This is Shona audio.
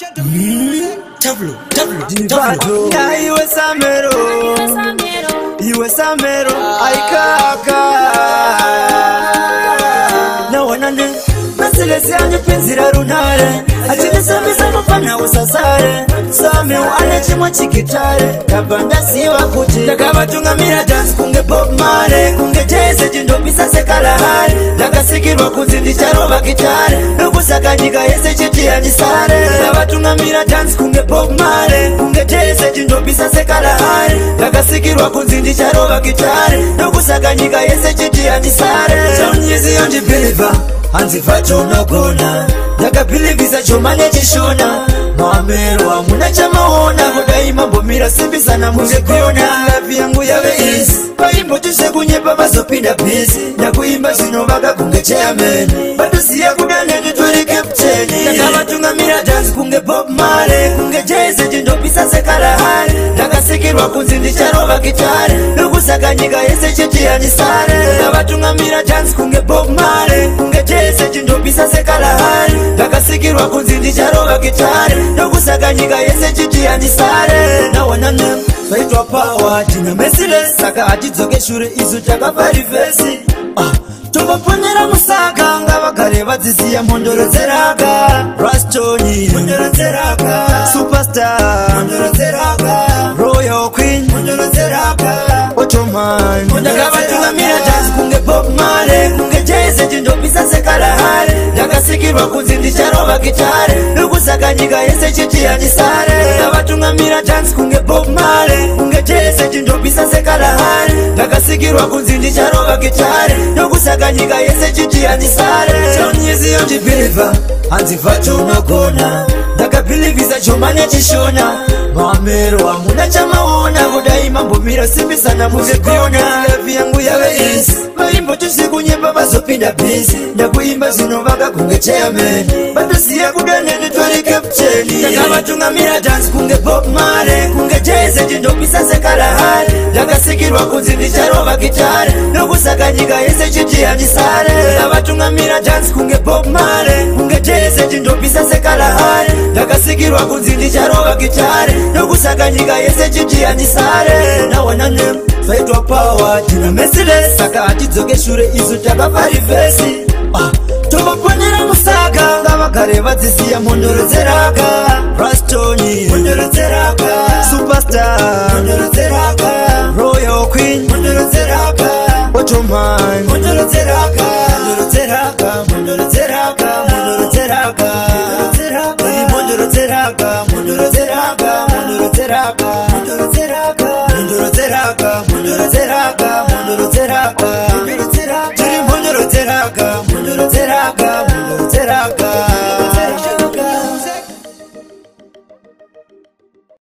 W W W. Iwe Samero, iwe Samero, aikaka nawanane masilesi anipinzira runare achinisambisa mufana usasare Sameu ane chimwe chikitare ndabva ndaziva kuti ndakavatungamira dhansi kunge Bob Marley, kunge Jay-Z chindopisa sekalahari. Ndakasikirwa kunzi ndicharova gitare, ndokusaka nyika yese chiti handisare. Ndakavatungamira dhansi kunge Bob Marley, kunge Jay-Z chindopisa sekalahari. Ndakasikirwa kunzi ndicharova gitare, ndokusaka nyika yese chiti handisare. Chaunyizi yondibhilivha hanzi vacho unogona, ndakabhilivhisa choma nechishona. Maamero hamuna chamaona, kudai mambomira simbisana muzviona. Life yangu yave easy, paimboti kunyepa vazopinda busy. Ndakuimba zvinovaka kunge chairman, vatosiya kuda neni tori captain. Ndakavatungamira dhansi kunge Bob Marley, kunge Jay-Z chindopisa sekalahari. Ndakasikirwa kunzi ndicharova gitare, ndokusaka nyika yese chiti handisare. Ndakavatungamira dhansi kunge Bob Marley, kunge Jay-Z chindopisa sekalahari. Ndakasikirwa kunzi ndicharova gitare, ndokusaka nyika yese chiti handisare. Nawanane zvaitwa power tina Mercedes, saka hatidzoke shure isu takafa reverse. Tovaponera musaka ngavagare vadzisiya mhondoro dzeraka. Rastoni mhondoro dzeraka, Superstar mhondoro dzeraka, Royal Queen mhondoro dzeraka, Ottoman. Ndakavatungamira dhansi kunge Bob Marley, kunge Jay-Z chindopisa sekalahari. Ndakasikirwa kunzi ndicharova gitare, ndokusaka nyika yese chiti handisare. Ndakavatungamira dhansi kunge Bob Marley, kunge Jay-Z chindopisa sekalahari. Ndakasikirwa kunzi ndicharova gitare, ndokusaka nyika yese chiti handisare. Chaunyizi yondibhilivha hanzi vacho unogona, ndakabhilivhisa choma nechishona. Maamero hamuna chamaona, kudai mambomira simbisana muzviona. Life yangu yave easy, vaimboti kunyepa vazopinda busy. Ndakuimba zvinovaka kunge chairman, vatosiya kuda neni tori captain. Ndakavatungamira dhansi kunge Bob Marley, kunge Jay-Z chindopisa sekalahari. Ndakasikirwa kunzi ndicharova gitare, ndokusaka nyika yese chiti handisare. Ndakavatungamira dhansi kunge Bob Marley, kunge Jay-Z chindopisa sekalahari. Ndakasikirwa kunzi ndicharova gitare, ndokusaka nyika yese chiti handisare. Nawanane zvaitwa power tina Mercedes, saka hatidzoke shure isu takafa reverse. Tovaponera musaka ngavagare vadzisiya mhondoro dzeraka. Rastoni mhondoro dzeraka, Superstar mhondoro dzeraka, Royal Queen mhondoro dzeraka, Ottoman mhondoro dzeraka, mhondoro dzeraka, mhondoro dzeraka, mhondoro dzeraka, mhondoro dzeraka, mhondoro dzeraka, mhondoro dzeraka, mhondoro dzeraka, mhondoro dzeraka, mhondoro dzeraka, mhondoro dzeraka.